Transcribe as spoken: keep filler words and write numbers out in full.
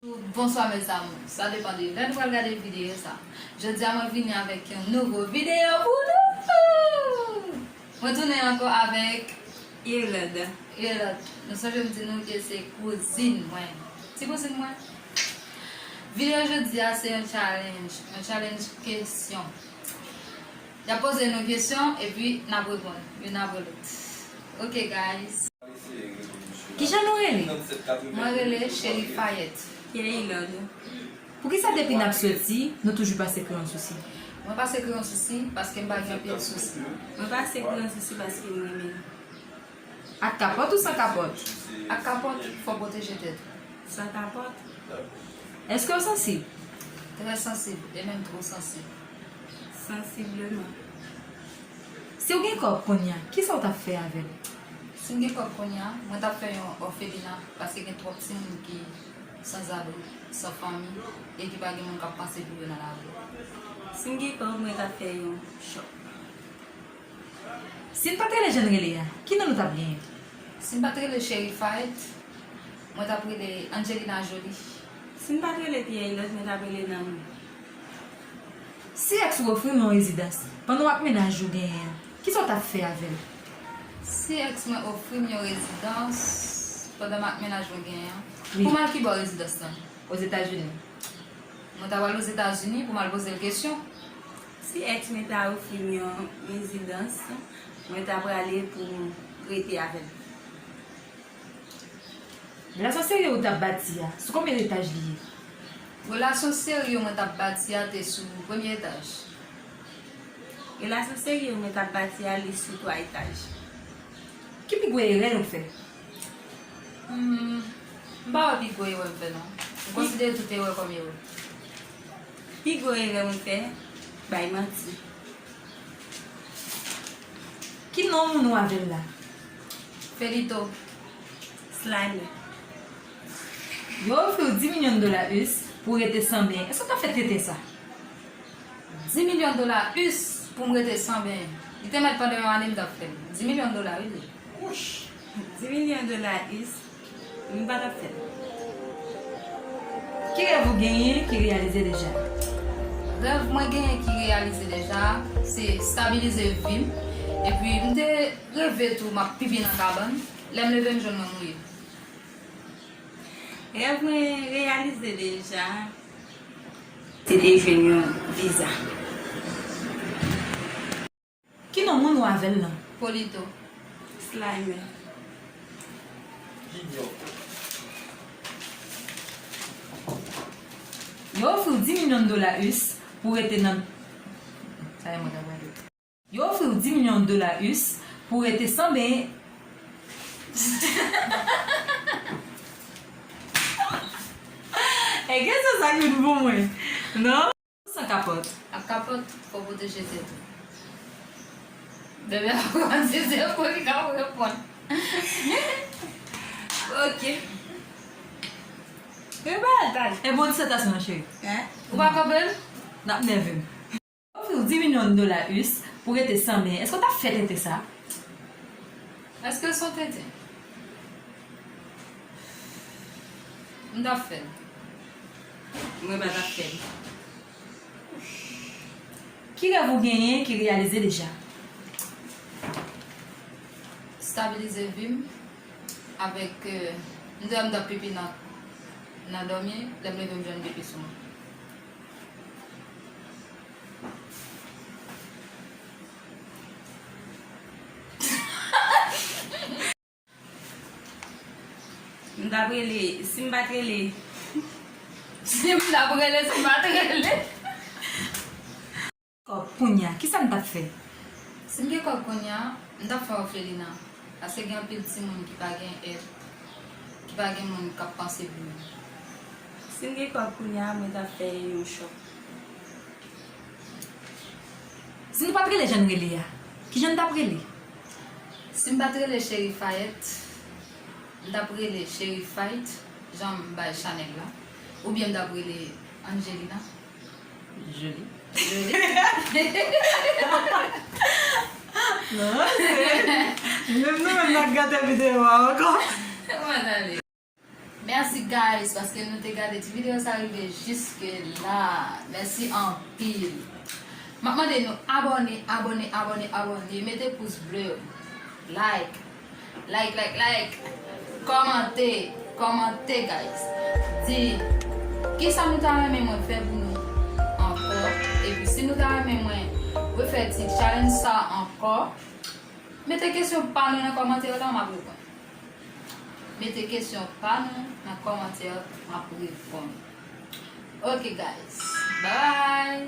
Bonswa mes amours, sa depann de lè nou pral gade videyo sa. Jodi a mwen vini avèk yon nouvo videyo pou nou. Mwen tounen ankò avèk Irlande. Irlande. Nou sonje m di nou ke se kouzin mwen. Ti kouzin mwen. Videyo jodi a se yon challenge, yon challenge kesyon. Y ap poze nou kesyon epi n ap reponn youn apre lòt. Ok guys. Kijan nou rele? Mwen rele Cheri Fayèt. Kiyè Ilòd? Poukisa depi n ap soti, nou toujou pase kreyon sou si? Mwen pase kreyon sou si paske m pa gen anpil sousi. Mwen pase kreyon sou si paske m renmen l. Ak kapòt ou san kapòt? Ak kapòt, fò w pwoteje tèt ou. San kapòt? Èske w sansib? Trè sansib, e menm twò sansib. Sansibleman. Si w gen kòb kounye a, kisa w t ap fè avè l? Si m gen kòb kounye a, mwen t ap fè yon òfelina, paske gen twòp timoun ki sanzabri, san fanmi, e ki pa gen moun k ap panse pou yo nan lari. Si m gen kòb, mwen t ap fè yon chòp. Si n pa t rele jan n rele a, ki non nou t ap genyen? Si n pa t rele Cheri Fayèt, mwen t ap rele Angelina Jolie. Si n pa t rele Pierre Hilot, mwen t ap rele Nanmi. Si èks ou ofri m yon rezidans pandan w ak mennaj ou genyen an, kisa w t ap fè avè l? Si èks mwen ofri m yon rezidans pandan m ak mennaj mwen genyen an, wi, pou m al kibò rezidans lan? Ozetazini. Mwen ta pral Ozetazini pou m al poze l kesyon. Si èks mwen ta ofri m yon rezidans, mwen ta prale pou m rete avè l. Relasyon serye ou t ap bati a, sou konbyen etaj li ye? Relasyon serye mwen t ap bati a te sou premye etaj. Relasyon serye mwen t ap bati a, li sou twa etaj. Ki pi gwo erè nou fè? Hmm, m pa wè pi gwo erè m fè non. M konsidere tout erè kòm erè. Pi gwo erè mwen fè, bay manti. Ki non moun ou avè l la? Felito. Slime. Yo ofri w dis milyon dola us pou w rete san benyen. Èske w ta fè tenten sa? Dis milyon dola us pou m rete san benyen. Li te mèt pandan yon ane m t ap fè l. Dis milyon dola, wi, li. Dis milyon dola us, m pa t ap fè l. Ki rèv ou genyen ki reyalize deja? Rèv mwen genyen ki reyalize deja, se stabilize vi m. Epi m te reve tou m ap pipi nan kabann. Lè m leve m jwenn mwen mouye. Rèv mwen reyalize deja, se te jwenn yon viza. Ki non moun ou avè l lan? Polito. Slimer. Yo ofri w dis milyon dola us pou w rete nan. Sa e mwen k ap gade. Yo ofri w dis milyon dola us pou w rete san benyen. E gen sa sa k vin pou mwen. Non? San kapòt. Ak kapòt, fò w pwoteje tèt ou. Bebe ap pran ti zepòl, li ka reponn. Ok. Bebe al talè. E bon, disètasyon, cheri. Hein? Ou pa kanpe l? N ap nève m. Ofri w dis milyon dola us pou w rete san benyen. Èske w t ap fè tenten sa? Èske s on tenten? M t ap fè l. Mwen pa t ap fè l. Ki rèv ou genyen ki reyalize deja? Stabilize vi m avèk, euh, m te wè m t ap pipi nan, nan dòmi, lè m leve m jwenn pipi sou mwen. M t ap rele, si m pa t rele. Si m t ap rele, si m pa t rele. Kòb kounye a, kisa n t ap fè? Si m gen kòb kounye a, m t ap fè òfelina. Paske gen anpil timoun ki pa gen èd, ki pa gen moun k ap panse pou yo. Si m gen kòb kounye a, mwen t ap fè yon chòp. Si nou pa t rele jan n rele a, kijan n t ap rele? Si m pa t rele Cheri Fayèt, m t ap rele Cheri Fight, jan m bay Chanel la. Oubyen m t ap rele Angelina Jolie. Jolie. Non, se menm nou menm n ap gate videyo a ankò. Mwen ale. Mèsi guys, paske nou te gade ti videyo sa rive jiske la. Mèsi anpil. M ap mande nou abòne, abòne, abòne, abòne, mete pous ble yo. Like, like, like, like. Kòmante, kòmante guys. Di kisa nou ta renmen mwen fè pou nou ankò. Epi si nou ta renmen mwen refè ti challenge sa ankò, mete kesyon pa nou nan kòmantè yo la, m ap reponn. Mete kesyon pa nou nan kòmantè, m ap reponn. Ok guys, bye.